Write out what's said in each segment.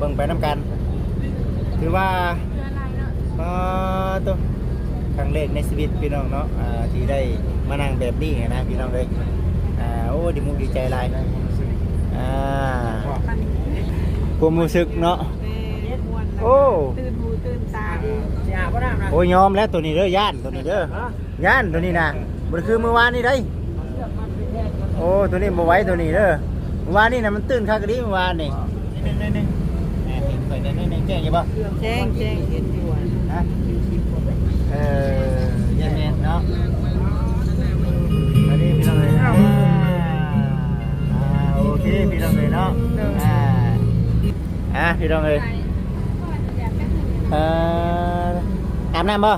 ເບິ່ງໄປນຳກັນ ຖືວ່າ ເທື່ອຫຼາຍເນາະ ປາໂຕ ຄັ້ງແລກໃນຊີວິດພີ່ນ້ອງເນາະ ອ່າ ທີ່ໄດ້ມານັ່ງແບບນີ້ນະພີ່ນ້ອງເອີຍ ອ່າ ໂອ້ ດີມຸກດີໃຈຫຼາຍ ອ່າ ຄວາມຮູ້ສຶກເນາະ ແມ່ນ ມ່ວນ ໂອ້ ຕື່ນຫູຕື່ນຕາດີ ໂອ້ຍ ຍອມແລ້ວໂຕນີ້ເດີ ຢ້ານໂຕນີ້ເດີ ຢ້ານໂຕນີ້ນະ ບໍ່ໄດ້ຄືມື້ວານນີ້ໃດ໋. ໂອ້ ໂຕນີ້ບໍ່ໄຫວໂຕນີ້ເດີ ມື້ວານນີ້ນະມັນຕື່ນຄັກອີ່ຫຼີມື້ວານນີ້ ໜຶ່ງ ໜຶ່ງ ໜຶ່ງ ແໜ້ ເຫັນຂ້ອຍແໜ້ໜຶ່ງ ແຈ້ງຢູ່ບໍ່? ແຈ້ງ ແຈ້ງ ເຫັນຢູ່ ຮະ ເອີ ຢ້ານແມ່ນເນາະ ອັນນີ້ພີ່ນ້ອງເອີຍ ອ່າ ອ່າ ໂອເຄພີ່ນ້ອງເອີຍເນາະ ໂດຍ ອ່າ ອ່າ ພີ່ນ້ອງເອີຍ ເອີ ອາບນ້ຳບໍ່?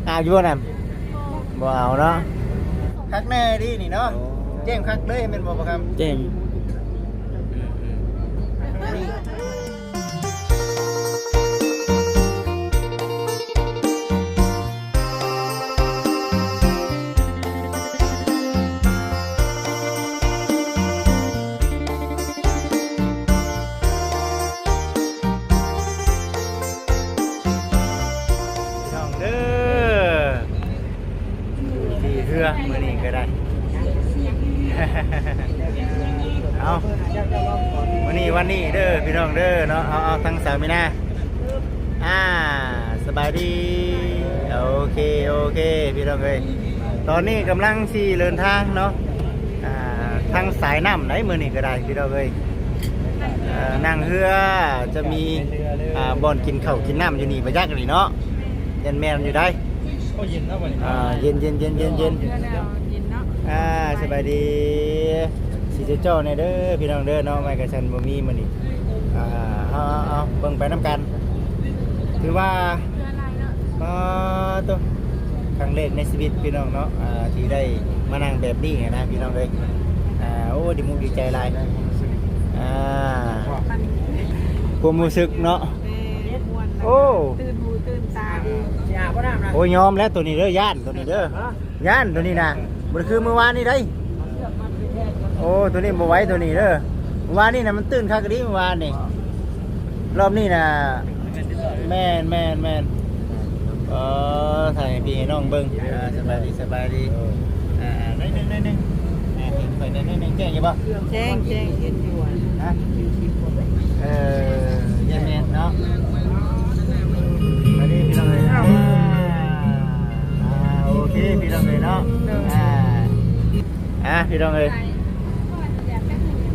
ອາບຢູ່ບໍ່ນ້ຳ? ບໍ່ເອົາເນາະ ຄັກແນ່ດີນີ້ເນາະ ໂອ້ ແຈ່ມຄັກເລີຍແມ່ນບໍ່ ບໍ່ຄຳ? ແຈ່ມ ພີ່ນ້ອງເດີ ຢູ່ທີ່ເຮືອມື້ນີ້ກໍໄດ້ ເອົາ ມື້ນີ້ວັນນີ້ເດີພີ່ນ້ອງເດີເນາະ ເອົາ ເອົາ ທາງສາວມີນາ ອ່າ ສະບາຍດີ ໂອເຄ ໂອເຄ ພີ່ນ້ອງເອີຍ ຕອນນີ້ກຳລັງຊິເດີນທາງເນາະ ອ່າ ທາງສາຍນ້ຳໃດ໋ ມື້ນີ້ກໍໄດ້ພີ່ນ້ອງເອີຍ ເອີ ນັ່ງເຮືອ ຈະມີ ອ່າ ບ່ອນກິນເຂົ້າກິນນ້ຳຢູ່ນີ້ ບໍ່ຈັກນີ້ເນາະ ແມ່ນ ແມ່ນຢູ່ໃດ໋ ໂອ້ ເຢັນເນາະ ບັດນີ້ ອ່າ ເຢັນໆໆໆໆ ເຢັນເນາະ ອ່າ ສະບາຍດີ ຊິຈ່ອແດ່ເດີພີ່ນ້ອງເດີເນາະ ໄມ້ກະສັນບໍ່ມີມື້ນີ້ ອ່າ ເອົາໆໆ ເບິ່ງໄປນຳກັນ ຖືວ່າ ເທື່ອຫຼາຍເນາະ ປາໂຕ ຄັ້ງແລກໃນຊີວິດພີ່ນ້ອງເນາະ ອ່າ ທີ່ໄດ້ມານັ່ງແບບນີ້ນະພີ່ນ້ອງເອີຍ ອ່າ ໂອ້ ດີມຸກດີໃຈຫຼາຍ ອ່າ ຄວາມຮູ້ສຶກເນາະ ແມ່ນ ໂອ້ ຕື່ນຫູຕື່ນຕາດີ ໂອ້ຍ ຍອມແລ້ວໂຕນີ້ເດີ ຢ້ານໂຕນີ້ເດີ ຢ້ານໂຕນີ້ນະ ບໍ່ໄດ້ຄືມື້ວານນີ້ໃດ໋ ໂອ້ ໂຕນີ້ບໍ່ໄຫວໂຕນີ້ເດີ ມື້ວານນີ້ນະມັນຕື່ນຄັກອີ່ຫຼີມື້ວານນີ້ ລອບນີ້ນະ ແມ່ນໆໆ ເອີ ຖ່າຍໃຫ້ພີ່ໃຫ້ນ້ອງເບິ່ງ ອ່າ ສະບາຍດີ ສະບາຍດີ ອ່າ ໜ້ອຍໜຶ່ງ ໜ້ອຍໜຶ່ງ ອ່າ ເຫັນຂ້ອຍແດ່ໜ້ອຍໜຶ່ງ ແຈ້ງຢູ່ບໍ່? ແຈ້ງ ແຈ້ງ ເຫັນຢູ່ ຮະ ເອີ ຢ້ານແມ່ນເນາະ ອັນນີ້ພີ່ນ້ອງເອີຍ ອ່າ ອ່າ ໂອເຄ ພີ່ນ້ອງເອີຍເນາະ ໂດຍ ອ່າ ອ່າ ພີ່ນ້ອງເອີຍ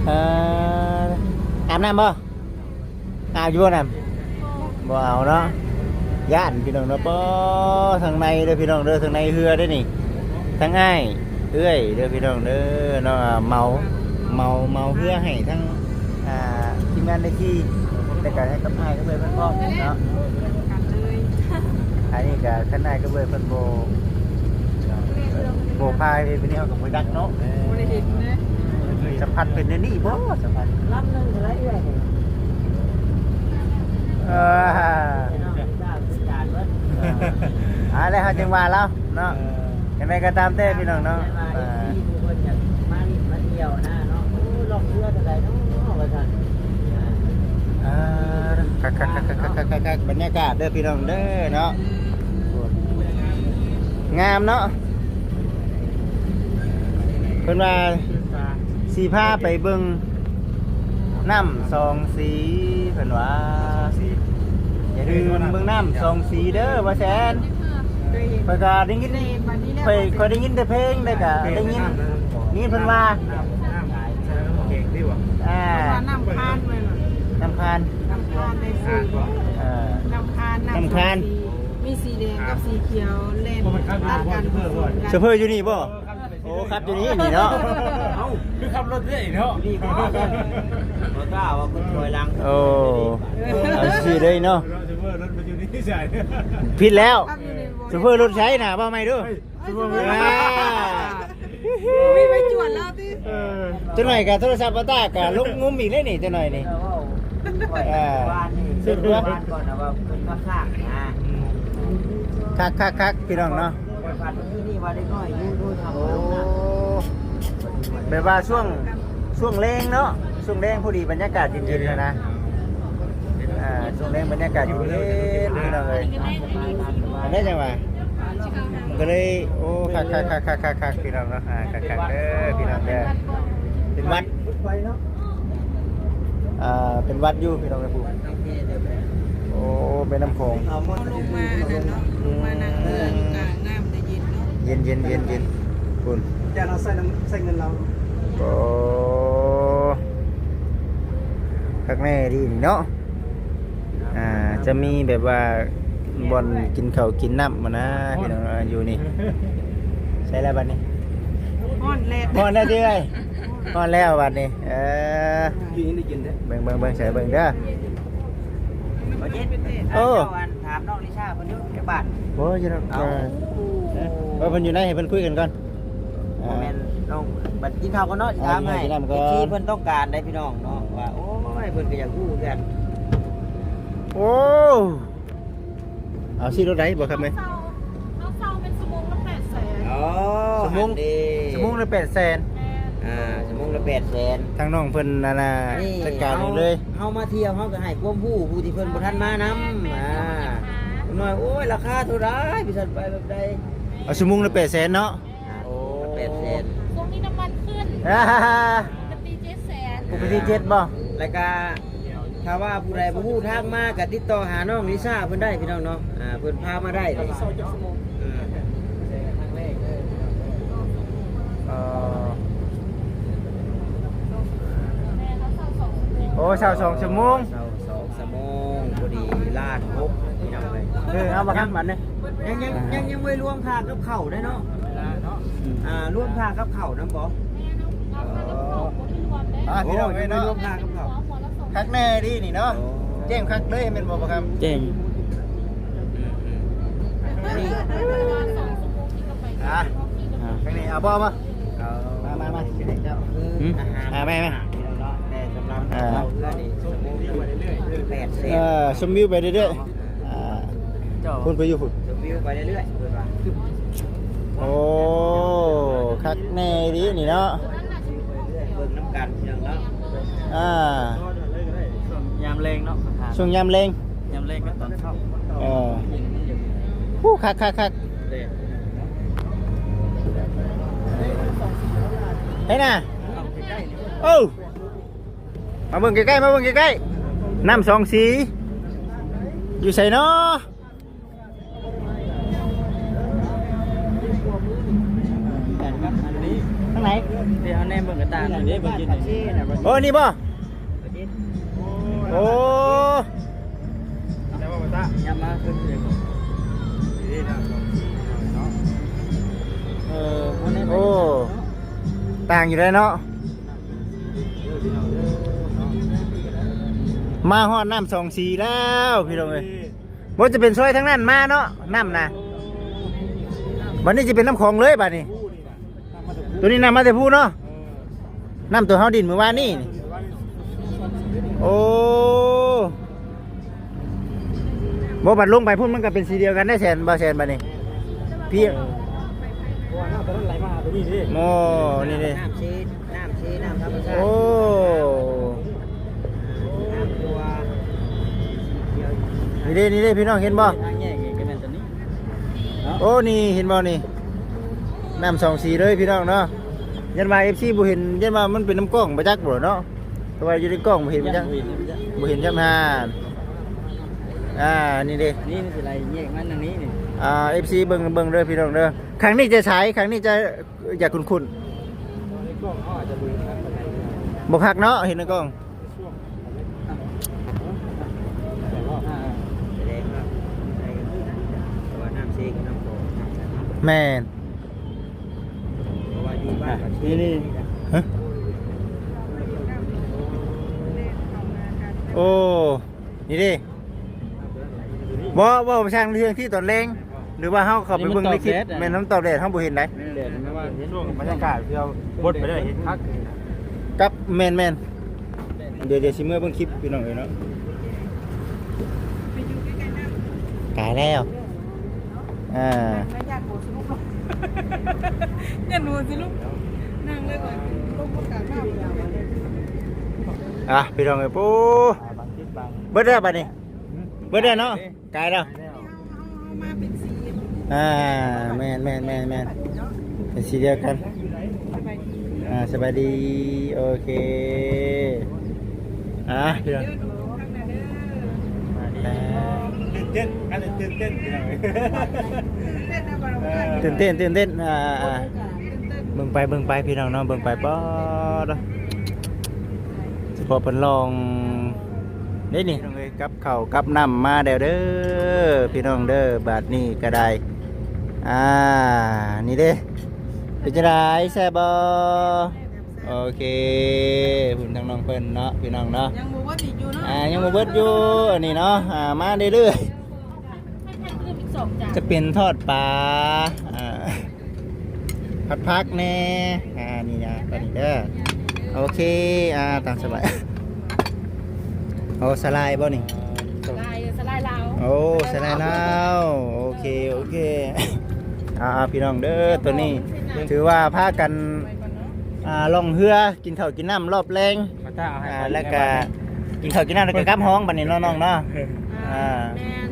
ເອີ ອາບນ້ຳບໍ່? ອາບຢູ່ບໍ່ນ້ຳ? ບໍ່ເອົາເນາະ ຢ້ານພີ່ນ້ອງເນາະ ປາ ທາງໃນເດີພີ່ນ້ອງເດີ ທາງໃນເຮືອເດ້ນີ້ ທັງອ້າຍເອື້ອຍເດີພີ່ນ້ອງເດີເນາະ ເໝົາ ເໝົາ ເໝົາເຮືອໃຫ້ທັງ ອ່າ ທີມງານໄດ້ຂີ່ ແລ້ວກະໃຫ້ກັບອ້າຍກັບເອື້ອຍເພິ່ນພ້ອມເນາະ ອັນນີ້ກະຄັນອ້າຍກັບເອື້ອຍເພິ່ນບໍ່ ບໍ່ພາຍໄປນີ້ເຮົາກໍບໍ່ຈັກເນາະ ບໍ່ໄດ້ເຫັນເດ້ ສຳພັດເປັນແນວນີ້ບໍ່ ສຳພັດ ລຳໜຶ່ງເທົ່າໃດເອື້ອຍ? ເອີ ອ່າ ແລ້ວເຮົາຈຶ່ງວ່າລາວເນາະ ເອີ ຈັ່ງໃດກໍຕາມແຕ່ພີ່ນ້ອງເນາະ ອ່າ ມາຫຼິ້ນມາທ່ຽວນະເນາະ ໂອ້ ລ່ອງເຮືອເທົ່າໃດເນາະ ວ່າຊັ້ນ ອ່າ ຄັກໆໆໆໆ ບັນຍາກາດເດີພີ່ນ້ອງເດີເນາະ ງາມເນາະ ເພິ່ນວ່າຊິພາໄປເບິ່ງນ້ຳສອງສີ ເພິ່ນວ່າ ຢ່າລືມເບິ່ງນ້ຳສອງສີເດີ ວ່າແຊນ ຂ້ອຍກໍໄດ້ຍິນ ຂ້ອຍ ຂ້ອຍໄດ້ຍິນແຕ່ເພງ ແລ້ວກໍໄດ້ຍິນ ໄດ້ຍິນເພິ່ນວ່າ ນ້ຳ ນ້ຳ ນ້ຳ ເກັ່ງດີຫວາ ອ່າ ນ້ຳຄານເວີຍ ນ້ຳຄານ ນ້ຳຄານໃນຊື່ ເອີ ນ້ຳຄານ ນ້ຳຄານ ມີສີແດງກັບສີຂຽວແລ່ນຕັດກັນ ໂຊເຟີ້ຢູ່ນີ້ບໍ່? ໂອ້ ຂັບຢູ່ນີ້ນີ້ເນາະ ເອົ້າ ຄືຂັບລົດເລື້ອຍເນາະ ບໍ່ກ້າວ່າຄົນຖອຍຫຼັງ ໂອ້ ເອົາຊື່ເລີຍເນາະ ໂຊເຟີ້ລົດມັນຢູ່ນີ້ໃສ ຜິດແລ້ວ ໂຊເຟີ້ລົດໃສນະ ເວົ້າໃໝ່ດູ ເອີ ມີໄປຈວດລາວຕິ ເອີ ຈັກໜ້ອຍກະໂທລະສັບບໍ່ຕາກະລົງງຸມອີກເລີຍນີ້ ຈັກໜ້ອຍນີ້ ເອີ ເວົ້າ ເອີ ວານນີ້ ເຊິ່ງວ່າ ວານກ່ອນນະວ່າເພິ່ນຂັບຊ້ານະ ຄັກໆໆ ພີ່ນ້ອງເນາະ ຂ້ອຍຝັນມື້ຄືນນີ້ວ່າເດັກນ້ອຍຢູ່ ໂອ້ ແບບວ່າຊ່ວງ ຊ່ວງແລງເນາະ ຊ່ວງແລງພໍດີບັນຍາກາດເຢັນໆ ຫັ້ນນະ ອ່າ ຊ່ວງແລງບັນຍາກາດຢູ່ເລີຍພີ່ນ້ອງເອີຍ ອັນນີ້ຈັ່ງວ່າ ມັນກໍເລີຍ ໂອ້ ຄັກໆໆໆໆ ພີ່ນ້ອງເນາະ ອ່າ ຄັກໆເດີພີ່ນ້ອງເດີ ເປັນວັດ ອ່າ ເປັນວັດຢູ່ພີ່ນ້ອງເອີຍ ຜູ້ ໂອ້ ແມ່ນ້ຳຂອງ ເຂົາລົງມາອັນນັ້ນເນາະ ລົງມານັ່ງເຮືອຢູ່ກາງນ້ຳ ແຕ່ເຢັນເນາະ ເຢັນໆໆໆ ພຸ້ນ ຈານເຮົາໃຊ້ນ້ຳ ໃຊ້ເງິນລາວ ໂອ້ ຄັກແນ່ດີນີ້ເນາະ ອ່າ ຈະມີແບບວ່າບ່ອນກິນເຂົ້າກິນນ້ຳຫັ້ນນະ ພີ່ນ້ອງ ອ່າ ຢູ່ນີ້ ໃສ່ແລ້ວບັດນີ້ ຮ້ອນແລ້ວ ຮ້ອນແລ້ວຕິເອີຍ ຮ້ອນແລ້ວບັດນີ້ ເອີ ຢູ່ນີ້ໄດ້ກິນເດ້ ເບິ່ງໆໆ ໃສ່ເບິ່ງເດີ ບໍ່ເຢັນ ໂອ້ ເຈົ້າອັນ ຖາມນ້ອງລິຊາເພິ່ນຢູ່ຈັກບາດ ໂອ້ຍ ຢູ່ດອກ ເອົາ ເອີ ເພິ່ນຢູ່ໃນ ໃຫ້ເພິ່ນຄຸຍກັນກ່ອນ ບໍ່ແມ່ນນ້ອງ ບັດກິນເຂົ້າກ່ອນເນາະ ຊິຖາມໃຫ້ ເອັຟຊີເພິ່ນຕ້ອງການໄດ໋ພີ່ນ້ອງເນາະ ວ່າ ໂອ້ຍ ເພິ່ນກໍຢາກຮູ້ຄືກັນ ໂອ້ ເອົາຊິລົດໃດບໍ່ຄັບແມ່ ເຮົາເຊົ່າ ເຮົາເຊົ່າເປັນຊົ່ວໂມງລະແປດແສນ ອໍ ຊົ່ວໂມງ ຫັ້ນເດ ຊົ່ວໂມງລະແປດແສນ ແມ່ນ ອ່າ ຊົ່ວໂມງລະແປດແສນ ທາງນ້ອງເພິ່ນນັ້ນນະ ນີ້ ຈັດການເອງເລີຍ ເຮົາມາທ່ຽວ ເຮົາກໍໃຫ້ຄວາມຮູ້ຜູ້ທີ່ເພິ່ນບໍ່ທັນມານຳ ແມ່ນ ອ່າ ເພິ່ນວ່າ ໂອ້ຍ ລາຄາເທົ່າໃດ ວ່າຊັ້ນ ໄປແບບໃດ ເອົາຊົ່ວໂມງລະແປດແສນເນາະ ອ່າ ໂອ້ ແປດແສນ ຊ່ວງນີ້ນ້ຳມັນຂຶ້ນ ອ່າ ປົກກະຕິເຈັດແສນ ປົກກະຕິເຈັດບໍ່ ແລ້ວກະຖ້າວ່າຜູ້ໃດບໍ່ຮູ້ທາງມາ ກະຕິດຕໍ່ຫານ້ອງລິຊາເພິ່ນໄດ້ພີ່ນ້ອງເນາະ ອ່າ ເພິ່ນພາມາໄດ້ເດ້ ເອີ ໂອ້ ເຊົ່າສອງຊົ່ວໂມງ ເຊົ່າສອງ ຊົ່ວໂມງ ພໍດີລ້ານຫົກ ພີ່ນ້ອງເອີຍ ເອີ ເອົາບໍ່ທັນບັດນີ້ ຍັງ ຍັງ ຍັງ ຍັງບໍ່ລວມຄ່າກັບເຂົ້າໄດ້ເນາະ ອ່າ ລວມຄ່າກັບເຂົ້ານຳບໍ່ ອ່າ ພີ່ນ້ອງເອີຍເນາະ ໂອ້ ຍັງບໍ່ລວມຄ່າກັບເຂົ້າ ຄັກແນ່ດີນີ້ເນາະ ໂອ້ ແຈ້ງຄັກເລີຍແມ່ນບໍ່ ບໍ່ຄຳ ແຈ້ງ ອືມ ອືມ ນີ້ ອ່າ ອ່າ ທາງນີ້ ເອົາບໍ່ ບໍ່ ເອົາ ມາ ມາ ມາ ຊິໃຫ້ເຈົ້າ ອືມ ອາຫານ ອ່າ ແມ່ ແມ່ ແຕ່ສຳລັບ ອ່າ ເຮົາເຮືອນີ້ ຊົ່ວໂມງໜຶ່ງແປດແສນ ເອີ ຊົມວິວໄປເລື້ອຍໆ ອ່າ ເຈົ້າ ພຸ້ນໄປຢູ່ພຸ້ນ ຊົມວິວໄປເລື້ອຍໆ ເພິ່ນວ່າ ໂອ້ ຄັກແນ່ດີນີ້ເນາະ ເບິ່ງນຳກັນພີ່ນ້ອງເນາະ ອ່າ ຊ່ວງຍາມແລງເນາະ ຊ່ວງຍາມແລງ ຍາມແລງກັບຕອນເຊົ້າ ເອີ ໂອ້ ຄັກໆໆ ເດ້ ໃຫ້ນະ ໂອ້ ມາເບິ່ງໃກ້ໆ ມາເບິ່ງໃກ້ໆ ນ້ຳສອງສີ ຢູ່ໃສນໍ ທາງໃດ ດຽວເຮົາແນມເບິ່ງກະຕ່າງໜ້ອຍເດ້ ເບິ່ງຢູ່ນີ້ ໂອ້ ນີ້ບໍ່ ໂອ້ ຢ່າມາເຖິງເລີຍ ເອີ ໂອ້ ຕ່າງຢູ່ໄດ໋ເນາະ ມາຮອດນ້ຳສອງສີແລ້ວພີ່ນ້ອງເອີຍ ບໍ່ຈະເປັນຊອຍທາງນັ້ນມາເນາະ ນ້ຳນະ ບັດນີ້ຈະເປັນນ້ຳຂອງເລີຍບັດນີ້ ໂຕນີ້ນ້ຳມາແຕ່ພູເນາະ ນ້ຳໂຕເຮົາດິນມື້ວານນີ້ ໂອ້ ບໍ່ ບັດລົງໄປພຸ້ນມັນກໍເປັນສີດຽວກັນໄດ໋ແສນ ບໍ່ແສນ ບັດນີ້ ພີ່ ເພາະວ່ານ້ຳໂຕນັ້ນໄຫຼມາຫາໂຕນີ້ເດ້ ໂອ້ ນີ້ເດ້ ນ້ຳເຊ ນ້ຳເຊ ນ້ຳທຳມະຊາດ ໂອ້ ນ້ຳຕົວ ນີ້ເດ້ ນີ້ເດ້ ພີ່ນ້ອງເຫັນບໍ່ ທາງແຍກນີ້ກໍແມ່ນໂຕນີ້ ໂອ້ ນີ້ເຫັນບໍ່ນີ້ ນ້ຳສອງສີເລີຍພີ່ນ້ອງເນາະ ຢ້ານວ່າເອັຟຊີບໍ່ເຫັນ ຢ້ານວ່າມັນເປັນນຳກ້ອງ ບໍ່ຈັກບໍ່ເນາະ ເພາະວ່າຢູ່ໃນກ້ອງບໍ່ເຫັນ ບໍ່ຈັກ ບໍ່ເຫັນ ບໍ່ເຫັນຊ້ຳ ຫາ ອ່າ ນີ້ເດ້ ນີ້ມັນຊິໄຫຼແຍກມາທາງນີ້ນີ້ ອ່າ ເອັຟຊີເບິ່ງ ເບິ່ງເດີພີ່ນ້ອງເດີ ຂ້າງນີ້ຈະໃສ ຂ້າງນີ້ຈະ ຢາກຄຸ້ນໆ ບໍ່ຄັກເນາະ ເຫັນໃນກ້ອງ ແມ່ນ ນີ້ ນີ້ ຮະ ໂອ້ ນີ້ເດ້ ບໍ່ ເວົ້າຊ່າງເລື່ອງທີ່ຕອນແລງ ຫຼືວ່າເຮົາເຂົ້າໄປເບິ່ງໃນຄລິບ ນີ້ມັນຕອກແດດ ແມ່ນມັນຕອກແດດ ເຮົາບໍ່ເຫັນໃດ ແດດ ແຕ່ວ່າຊ່ວງບັນຍາກາດທີ່ເຮົາບົດໄປເລີຍ ເຫັນຄັກ ກັບ ແມ່ນໆ ດຽວ ດຽວຊິເມືອເບິ່ງຄລິບພີ່ນ້ອງເອີຍເນາະ ກາຍແລ້ວ ອ່າ ຢ້ານຫົວຊິລຸກ ຢ້ານຫົວຊິລຸກ ນັ່ງເລີຍກ່ອນ ລົງປະກາດມາ ອ່ະ ພີ່ນ້ອງເອີຍ ໂອ້ ເບິດແລ້ວບັດນີ້ ເບິດແລ້ວເນາະ ກາຍແລ້ວ. ເຮົາ ເຮົາ ເຮົາມາເປັນສີ ອ່າ ແມ່ນໆໆໆ ເປັນສີດຽວກັນ. ສະບາຍດີ ອ່າ ສະບາຍດີ ໂອເຄ ອ່າ ເດີນທາງໜ້າເດີ. ຕື່ນເຕັ້ນ ອັນນີ້ຕື່ນເຕັ້ນ ພີ່ນ້ອງເອີຍ ຕື່ນເຕັ້ນ ຕື່ນເຕັ້ນ ອ່າ ອ່າ ເບິ່ງໄປ ເບິ່ງໄປ ພີ່ນ້ອງເນາະ ເບິ່ງໄປ ປາດ ສະເພາະເພິ່ນລອງເດ້ນີ້ ພີ່ນ້ອງເອີຍ. ກັບເຂົ້າກັບນ້ຳມາແລ້ວເດີ ພີ່ນ້ອງເດີ ບາດນີ້ກໍໄດ້ ອ່າ ນີ້ເດ້ ເປັນຈັ່ງໃດ ແຊບບໍ່? ໂອເຄ ພຸ້ນທາງນ້ອງເພິ່ນເນາະ ພີ່ນ້ອງເນາະ ຍັງບໍ່ເບິດອີກຢູ່ເນາະ ອ່າ ຍັງບໍ່ເບິດຢູ່ ອັນນີ້ເນາະ ອ່າ ມາເລື້ອຍໆ ຈະເປັນທອດປາ ອ່າ ຜັດຜັກແດ່ ອ່າ ນີ້ນະ ຕອນນີ້ເດີ ໂອເຄ ອ່າ ຕາມສະບາຍ. ໂອ້ ສາຫຼ່າຍບໍ່ນີ້? ສາຫຼ່າຍ ສາຫຼ່າຍລາວ ໂອ້ ສາຫຼ່າຍລາວ ໂອເຄ ໂອເຄ ອ່າ ພີ່ນ້ອງເດີ ຕອນນີ້ຖືວ່າພາກັນ ອ່າ ລ່ອງເຮືອ ກິນເຂົ້າກິນນ້ຳຮອບແລງ ມາຕາເອົາໃຫ້ ອ່າ ຂ້ອຍ ແລ້ວກະກິນເຂົ້າກິນນ້ຳ ແລ້ວກະກັບຫ້ອງບັດນີ້ເນາະ ນ້ອງເນາະ ອ່າ ອ່າ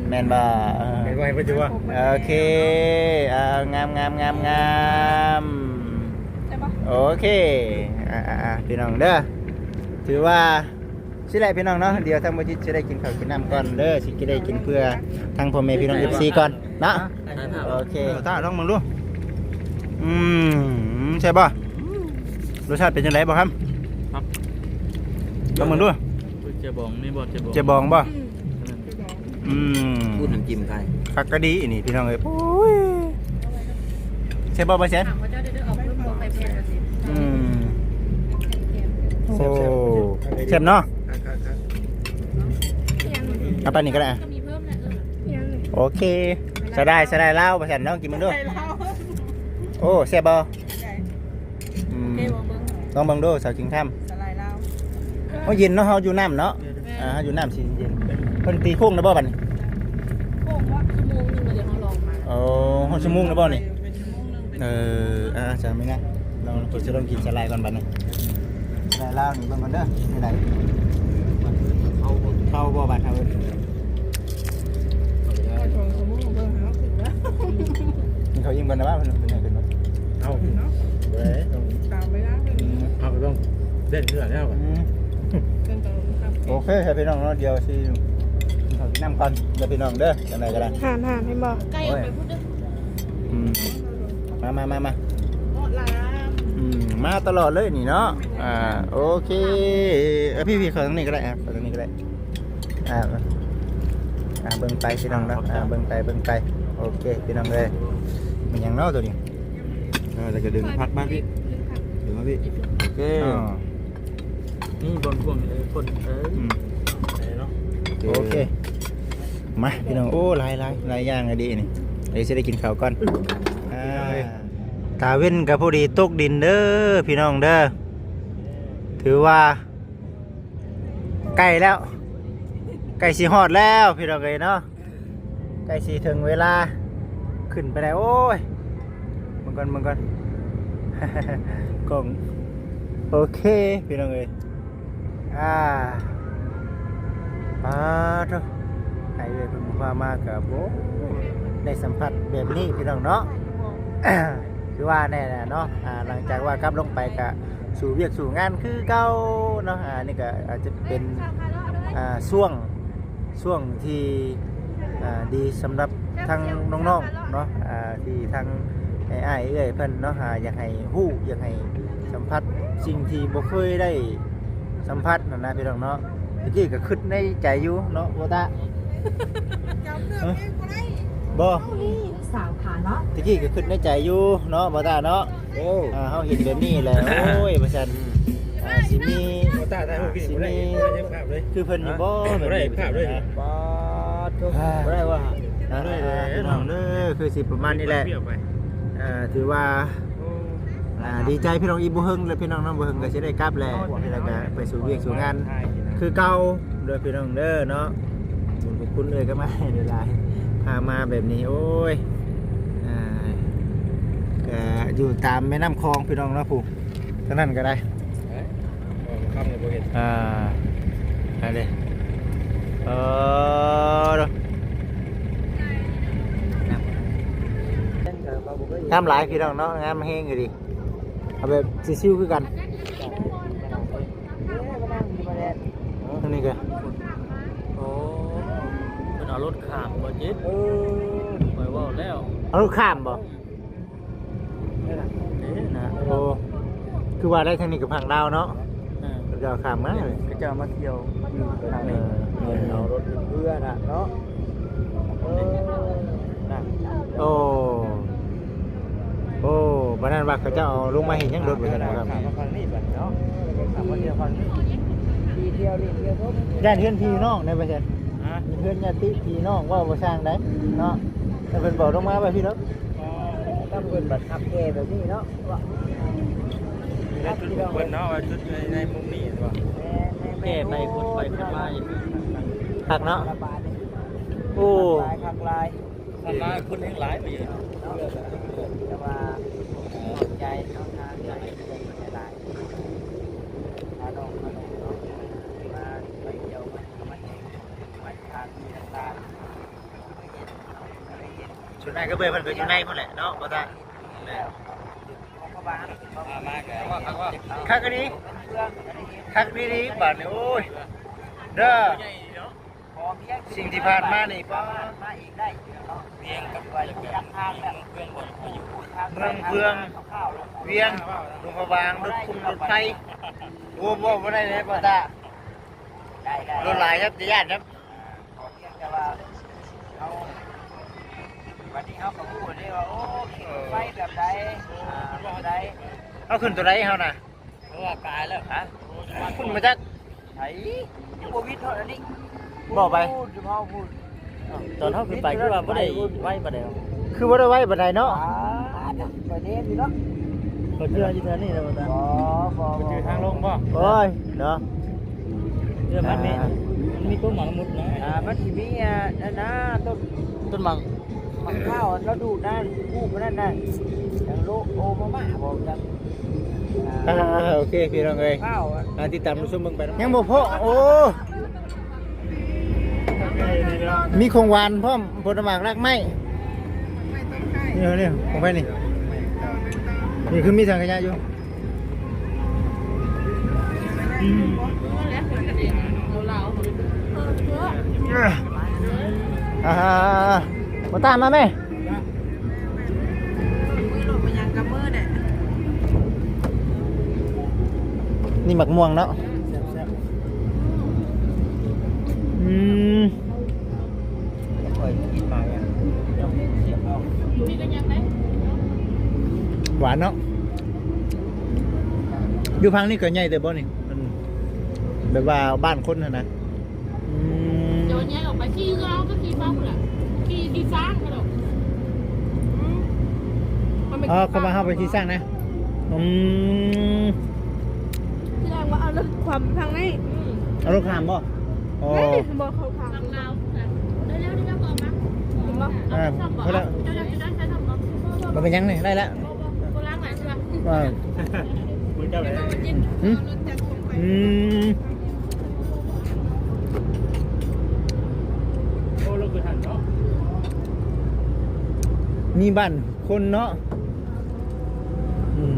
ແມ່ນ ແມ່ນບໍ່? ເອີ ແມ່ນບໍ່ ເຫັນບໍ່ ເຫັນບໍ່? ໂອເຄ ອ່າ ງາມໆໆໆ ແຊບບໍ່? ໂອເຄ ອ່າໆໆ ພີ່ນ້ອງເດີ ຖືວ່າ ຊີ້ແຫຼະພີ່ນ້ອງເນາະ ດຽວທາງບໍ່ຈິດຊິໄດ້ກິນເຂົ້າກິນນ້ຳກ່ອນເດີ ຊິກິນໄດ້ກິນເພື່ອທາງພໍ່ແມ່ພີ່ນ້ອງເອັຟຊີກ່ອນເນາະ ໂອເຄ ເອີ ຕາລອງເບິ່ງດູ ອືມ ແຊບບໍ່? ລົດຊາດເປັນຈັ່ງໃດບໍ່ຄຳ? ລອງເບິ່ງດູ ແຈ່ວບອງ ມີບໍ່ແຈ່ວບອງ? ແຈ່ວບອງບໍ່? ອືມ ອືມ ພູດນ້ຳຈິ້ມໄກ່ ຄັກກະດີນີ້ພີ່ນ້ອງເອີຍ ໂອ້ຍ ແຊບບໍ່ ບໍ່ແຊບ? ອືມ ໂອ້ ແຊບເນາະ ເອົາປານນີ້ກໍໄດ້ ໂອເຄ ສາຫຼ່າຍ ສາຫຼ່າຍລາວ ວ່າຊັ້ນ ລອງກິນເບິ່ງດູ ໂອ້ ແຊບບໍ່? ອືມ ລອງເບິ່ງດູ ສາວຄິງຄຳ ສາຫຼ່າຍລາວ ເຮົາເຢັນເນາະ ເຮົາຢູ່ນ້ຳເນາະ ອ່າ ເຮົາຢູ່ນ້ຳຊິເຢັນ ເພິ່ນຕີໂຄ້ງໄດ້ບໍ່ບັດນີ້? ໂຄ້ງວ່າຊົ່ວໂມງໜຶ່ງ ດຽວເຮົາລອງມາ ໂອ້ ຮອດຊົ່ວໂມງໄດ້ບໍ່ນີ້? ເອີ ອ່າ ຈະມີນະ ລອງ ຂ້ອຍຊິລອງກິນສາຫຼ່າຍກ່ອນບັດນີ້ ສາຫຼ່າຍລາວນີ້ເບິ່ງກ່ອນເດີ ເປັນໃດ ເຂົ້າບໍ່ ເຂົ້າບໍ່ບາດເຮົາ? ສອງຊົ່ວໂມງເບິ່ງຫາເຮົາຂຶ້ນແລ້ວ ກິນເຂົ້າອີ່ມກ່ອນນະວ່າ ເພິ່ນເປັນຫຍັງຂຶ້ນເນາະ ເອົາເນາະ ເວີຍ ຕາມເວລາເພິ່ນ ເຮົາກໍຕ້ອງເດ້ງເທື່ອແລ້ວ ອືມ ເພິ່ນກໍລົງຄັບ ໂອເຄ ໃຫ້ພີ່ນ້ອງເນາະ ດຽວຊິກິນເຂົ້າກິນນ້ຳກ່ອນເດີພີ່ນ້ອງເດີ ຈັ່ງໃດກໍໄດ້ ຫານໆ ເຫັນບໍ່ ໄກ່ອອກໄປພຸ້ນເດີ ອືມ ມາໆໆໆ ເໝາະຫຼາຍ ອືມ ມາຕະຫຼອດເລີຍນີ້ເນາະ ອ່າ ໂອເຄ ເອີ ພີ່ໆ ເຂົ້າທາງນີ້ກໍໄດ້ ອ່າ ເຂົ້າທາງນີ້ກໍໄດ້ ອ່າ ອ່າ ເບິ່ງໄປພີ່ນ້ອງເນາະ ອ່າ ເບິ່ງໄປ ເບິ່ງໄປ ໂອເຄ ພີ່ນ້ອງເອີຍ ແມ່ນຫຍັງເນາະໂຕນີ້ ເອີ ແລ້ວກໍດຶງຜັກມາພີ່ ດຶງມາພີ່ ໂອເຄ ອໍ ນີ້ບ່ອນພວງນີ້ ເອີ ຄົນ ເອີ ອືມ ເນາະ ໂອເຄ ໂອເຄ ມາພີ່ນ້ອງ ໂອ້ ຫຼາຍໆ ຫຼາຍຢ່າງອີ່ຫຼີນີ້ ດຽວຊິໄດ້ກິນເຂົ້າກ່ອນ ອ່າ ຕາເວັນກໍພໍດີຕົກດິນເດີພີ່ນ້ອງເດີ ຖືວ່າ ໃກ້ແລ້ວ ໃກ້ຊິຮອດແລ້ວພີ່ນ້ອງເອີຍເນາະ ໃກ້ຊິເຖິງເວລາຂຶ້ນໄປແລ້ວ ໂອ້ຍ ເບິ່ງກ່ອນ ເບິ່ງກ່ອນ ກ້ອງ ໂອເຄ ພີ່ນ້ອງເອີຍ ອ່າ ປາໂທ້ ໃຫ້ເອື້ອຍເພິ່ນພາມາກໍ ໂອ້ ໄດ້ສຳຜັດແບບນີ້ພີ່ນ້ອງເນາະ ຄືວ່າແນ່ແຫຼະເນາະ ອ່າ ຫຼັງຈາກວ່າກັບລົງໄປກໍ ສູ່ວຽກສູ່ງານຄືເກົ່າເນາະ ອ່າ ນີ້ກໍອາດຈະເປັນ ອ່າ ຊ່ວງ ຊ່ວງທີ່ ອ່າ ດີສຳລັບທັງນ້ອງໆເນາະ ອ່າ ທີ່ທັງອ້າຍເອື້ອຍເພິ່ນເນາະ ອ່າ ຢາກໃຫ້ຮູ້ ຢາກໃຫ້ສຳຜັດສິ່ງທີ່ບໍ່ເຄີຍໄດ້ສຳຜັດຫັ້ນນະ ພີ່ນ້ອງເນາະ ຕະກີ້ກໍຄິດໃນໃຈຢູ່ເນາະ ບໍ່ຕາ ຈຳເລື່ອງເອງບໍ່ໄດ້ ບໍ່ ສາວຂາເນາະ ຕະກີ້ກໍຄິດໃນໃຈຢູ່ເນາະ ບໍ່ຕາເນາະ ໂອ້ ອ່າ ເຮົາເຫັນແບບນີ້ແຫຼະ ໂອ້ຍ ວ່າຊັ້ນ ອືມ ອ່າ ຊິມີ ບໍ່ຕ້າ ຖ້າເຮົາກິນ ຊິ ບໍ່ໄດ້ ມີ ບໍ່ໄດ້ພາບເລີຍ ຄືເພິ່ນຢູ່ບໍ່ ອ່າ ແບບນີ້ ບໍ່ໄດ້ພາບເລີຍ ປາດໂທ້ ອ່າ ບໍ່ໄດ້ວ່າ ອ່າ ພີ່ນ້ອງເດີ ຄືຊິປະມານນີ້ແຫຼະ ເອີ ຖືວ່າ ໂອ້ ອ່າ ດີໃຈພີ່ນ້ອງ ອີກບໍ່ເຫິງແລ້ວພີ່ນ້ອງເນາະ ບໍ່ເຫິງກໍຊິໄດ້ກັບແຫຼະ ແລ້ວກໍໄປສູ່ວຽກສູ່ງານຄືເກົ່າ ເດີພີ່ນ້ອງເດີເນາະ ບຸນຂອບຄຸນເອື້ອຍກັບອ້າຍຫຼາຍໆ ພາມາແບບນີ້ ໂອ້ຍ ອ່າ ກະຢູ່ຕາມແມ່ນ້ຳຂອງພີ່ນ້ອງເນາະ ຜູ້ທາງນັ້ນກໍໄດ້ ເອີ ຄ່ຳກໍບໍ່ເຫັນ ອ່າ ອັນນີ້ ເອີ ງາມຫຼາຍພີ່ນ້ອງເນາະ ງາມແຮງອີ່ຫຼີ ເອົາແບບຊິວໆຄືກັນ. ທາງນີ້ກໍ ໂອ້ ເພິ່ນເອົາລົດຂ້າມບໍ່ຈິດ? ເອີ ຂ້ອຍເວົ້າແລ້ວ ເອົາລົດຂ້າມບໍ່? ເດ້ນະ ໂອ້ ຄືວ່າໄດ້ທາງນີ້ກໍພັງລາວເນາະ ເອີ ເຂົາເຈົ້າຂ້າມມາ ເຂົາເຈົ້າມາທ່ຽວຢູ່ທາງນີ້ ເອີ ເອົາລົດເພື່ອນະເນາະ ເອີ ນະ ໂອ້ ໂອ້ ປານນັ້ນວ່າເຂົາເຈົ້າເອົາລົງມາເຮັດຫຍັງລົດວ່າຊັ້ນບໍ່ຄັບ ຂ້າມມາຝັ່ງນີ້ບັດເນາະ ຂ້າມມາທ່ຽວຝັ່ງນີ້ ທີ່ທ່ຽວຫຼິ້ນທ່ຽວຊົມ ຢ້ານເຮືອນພີ່ນ້ອງໄດ້ບໍ່ຊັ້ນ ຮະ ເຮືອນຍາດຕິພີ່ນ້ອງເວົ້າບໍ່ຊ່າງໃດເນາະ ແຕ່ເພິ່ນບອກລົງມາວ່າພີ່ເນາະ ຖ້າເພິ່ນບັດຮັບແກ່ແບບນີ້ເນາະ ແລ້ວຈຸດຂອງເພິ່ນເນາະ ວ່າຈຸດໃນ ໃນມຸມນີ້ແມ່ນບໍ່ ແກ່ໄປພຸ້ນໄປພຸ້ນມາອີກ ຄັກເນາະ ໂອ້ ຄັກຫຼາຍ ຄັກຫຼາຍ ຄົນແຮ່ງຫຼາຍໄປຢູ່ເນາະ ແຕ່ວ່າຂອບໃຈເນາະ ທາງຫຼາຍໆ ພານ້ອງ ພານ້ອງເນາະ ທີ່ວ່າໄປທ່ຽວ ມາ ມາແຂ່ງ ມາສະຖານທີ່ຕ່າງໆ ສ່ວນຫຼາຍກໍເບິ່ງເພິ່ນກໍຢູ່ໃນພຸ້ນແຫຼະເນາະ ບໍ່ຕາ ແມ່ນ ມາ ມາ ຄັກອີ່ຫຼີ ຄັກອີ່ຫຼີບາດນີ້ ໂອ້ຍ ເດີ ສິ່ງທີ່ຜ່ານມານີ້ ປາ ເມືອງເພື່ອງ ວຽງ ຫຼວງພະບາງ ລົດຄຸມລົດໄຟ ໂອ້ ເວົ້າບໍ່ໄດ້ເລີຍ ບໍ່ຕາ ລົດຫຼາຍຄັບ ຢ້ານຄັບ. ຂໍພຽງແຕ່ວ່າເຮົາ ບັດນີ້ເຮົາກໍຮູ້ເດ້ວ່າ ໂອ້ ເອີ ໄຟແບບໃດ ອ່າ ແບບໃດ ເຮົາຂຶ້ນຕົວໃດເຮົານະ? ເພາະວ່າກາຍແລ້ວ ຮະ? ຂຶ້ນມາຈັກ ໃສ ຍັງບໍ່ວິດເທົ່າອັນນີ້ ບໍ່ໄປ ພຸ້ນ ຢູ່ເຮົາພຸ້ນ ຕອນເຮົາຂຶ້ນໄປຄືວ່າບໍ່ໄດ້ໄວປານໃດ ຄືບໍ່ໄດ້ໄວປານໃດເນາະ ອ່າ ໄປແດ່ຢູ່ເນາະ ບໍ່ເຊື່ອຢູ່ແຖວນີ້ແລ້ວ ບໍ່ ບໍ່ ບໍ່ຈື່ທາງລົງບໍ່? ໂອ້ຍ ເນາະ ເລື່ອງມັນມີ ອ່າ ມັນມີຕົ້ນໝາກມຸດນະ ອ່າ ມັນຊິມີ ອ່າ ນັ້ນນະ ຕົ້ນ ຕົ້ນໝາກ ໝາກພ້າວລະດູນັ້ນ ປູກນັ້ນນະ ຫຍັງໂລໂອມາມາ ບໍ່ຈັກ ອ່າ ໂອເຄ ພີ່ນ້ອງເອີຍ ພ້າວ ອ່າ ຕິດຕາມຊົມເບິ່ງໄປນຳ ຍັງບໍ່ພໍ້ ໂອ້ ມີຂອງຫວານພ້ອມ ຜົນໝາກລາກໄມ້ ນີ້ ນີ້ ຂອງໃຜນີ້? ນີ້ຄືມີຖັງຂະຫຍະຢູ່. ອືມ ອ່າ ບໍ່ຕາມມາແມ່ ນີ້ໝາກມ່ວງເນາະ ອືມ. ຂ້ອຍກິນມາຫຍັງ ຫວານເນາະ ຢູ່ຝັ່ງນີ້ກໍໃຫຍ່ເຕີບບໍ່ນີ້ ອັນ ແບບວ່າບ້ານຄົນຫັ້ນນະ ອືມ ດຽວແຍກອອກໄປ ຂີ່ເຮືອເຮົາກໍຂີ່ຟ້າພຸ້ນແຫຼະ ຂີ່ ຂີ່ຊ້າງເຂົາດອກ ອືມ ເອີ ເຂົາວ່າເຮົາໄປຂີ່ຊ້າງນະ ອືມ ທີ່ແລກວ່າເອົາລົດຂວາມໄປທາງນີ້ ອືມ ເອົາລົດຂ້າມບໍ່? ອໍ ບໍ່ເຂົ້າທາງ ເອີ ພໍແລ້ວ ບໍ່ເປັນຫຍັງນີ້ ໄດ້ແລ້ວ ບໍ່ ບໍ່ ບໍ່ລ້າງຫຼາຍເທື່ອ ເອີ ຫຶ ອືມ ໂອ້ ລົງໄປຫັ້ນເນາະ ມີບ້ານຄົນເນາະ. ອືມ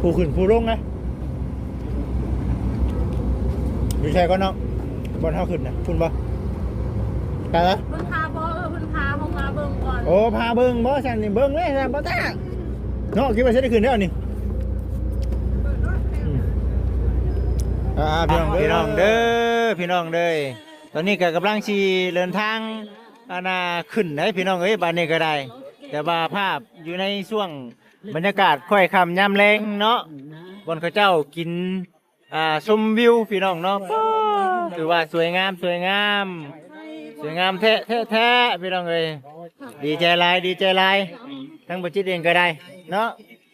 ຜູ້ຂຶ້ນຜູ້ລົງນະ ຢູ່ໃສກ່ອນເນາະ ບ່ອນເຮົາຂຶ້ນນະ ພຸ້ນບໍ່? ໄກລະ ເພິ່ນພາບໍ່? ເອີ ເພິ່ນພາເຮົາມາເບິ່ງກ່ອນ ໂອ້ ພາເບິ່ງບໍ່? ຊັ້ນນີ້ເບິ່ງເລີຍ ບໍ່ຕາເນາະ ຄິດວ່າຊິໄດ້ຂຶ້ນແລ້ວນີ້ ອືມ ອ່າ ພີ່ນ້ອງເດີ ພີ່ນ້ອງເດີ ພີ່ນ້ອງເດີ ຕອນນີ້ກໍກຳລັງຊິເດີນທາງ ອັນນ່າ ຂຶ້ນໄດ໋ພີ່ນ້ອງເອີຍ ບາດນີ້ກໍໄດ້ ແຕ່ວ່າພາບຢູ່ໃນຊ່ວງບັນຍາກາດຄ້ອຍຄ່ຳຍາມແລງເນາະ ບ່ອນເຂົາເຈົ້າກິນ ອ່າ ຊົມວິວພີ່ນ້ອງເນາະ ໂອ້ ຖືວ່າສວຍງາມ ສວຍງາມ ສວຍງາມແທ້ ແທ້ໆ ພີ່ນ້ອງເອີຍ ດີໃຈຫຼາຍ ດີໃຈຫຼາຍ ທັງບໍ່ຈິດເອງກໍໄດ້ເນາະ.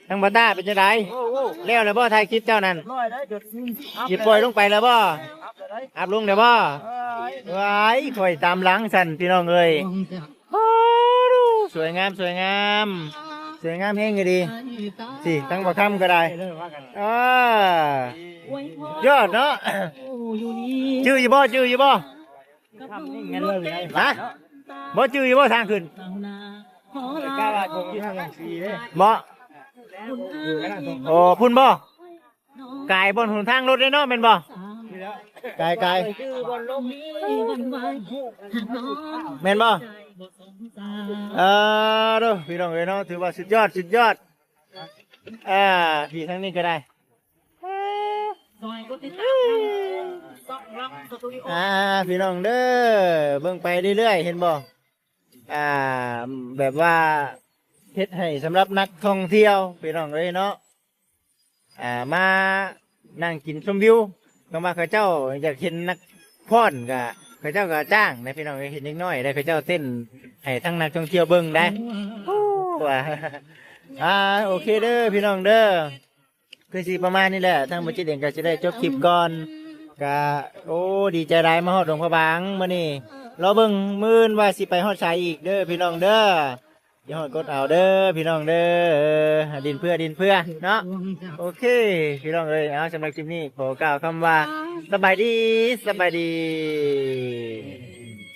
ທາງບ່າວຕ້າເປັນຈັ່ງໃດ? ໂອ້ ໂອ້ ແລ້ວແລ້ວບໍ່? ຖ່າຍຄລິບເຈົ້ານັ້ນ ຊິປ່ອຍລົງໄປແລ້ວບໍ່? ອັບລົງແລ້ວບໍ່? ວ້າຍ ຂ້ອຍຕາມຫຼັງຊັ້ນ ພີ່ນ້ອງເອີຍ ໂອ້ ສວຍງາມ ສວຍງາມ ສວຍງາມແຮງອີ່ຫຼີ. ຊິ ທາງບໍ່ຄຳກໍໄດ້. ອ່າ ຍອດເນາະ. ຈື່ຢູ່ບໍ່? ຈື່ຢູ່ບໍ່? ຮະ? ບໍ່ຈື່ຢູ່ບໍ່ທາງຂຶ້ນ? ບໍ່? ໂອ້ ພຸ້ນບໍ່? ກາຍບ່ອນຫົນທາງລົດເດ້ເນາະ ແມ່ນບໍ່? ກາຍ ກາຍ ແມ່ນບໍ່? ເອີ ໂດ ພີ່ນ້ອງເອີຍເນາະ ຖືວ່າສຸດຍອດ ສຸດຍອດ. ອ່າ ພີ່ທາງນີ້ກໍໄດ້. ອ່າ ພີ່ນ້ອງເດີ ເບິ່ງໄປເລື້ອຍໆ ເຫັນບໍ່? ອ່າ ແບບວ່າເຮັດໃຫ້ສຳລັບນັກທ່ອງທ່ຽວ ພີ່ນ້ອງເອີຍເນາະ ອ່າ ມານັ່ງກິນຊົມວິວ. ຄຳວ່າເຂົາເຈົ້າຢາກເຫັນນັກຟ້ອນກະ ເຂົາເຈົ້າກໍຈ້າງນະ ພີ່ນ້ອງເອີຍ. ເຫັນເດັກນ້ອຍໄດ໋ ເຂົາເຈົ້າເຕັ້ນໃຫ້ທັງນັກທ່ອງທ່ຽວເບິ່ງໄດ໋. ໂອ້ ວ່າ ອ່າ ໂອເຄເດີ ພີ່ນ້ອງເດີ. ຄືຊິປະມານນີ້ແຫຼະ ທາງບໍ່ຈິດເອງກໍຊິໄດ້ຈົບຄລິບກ່ອນ. ກະ ໂອ້ ດີໃຈຫຼາຍມາຮອດຫຼວງພະບາງມື້ນີ້. ລໍເບິ່ງມື້ອື່ນວ່າຊິໄປຮອດໃສອີກເດີ ພີ່ນ້ອງເດີ. ຢ່າຮອດກົດເອົາເດີ ພີ່ນ້ອງເດີ. ດິນເພື່ອ ດິນເພື່ອເນາະ. ໂອເຄ ພີ່ນ້ອງເອີຍ ເອົາ ສຳລັບຄລິບນີ້ຂໍກ່າວຄຳວ່າ ສະບາຍດີ ສະບາຍດີ.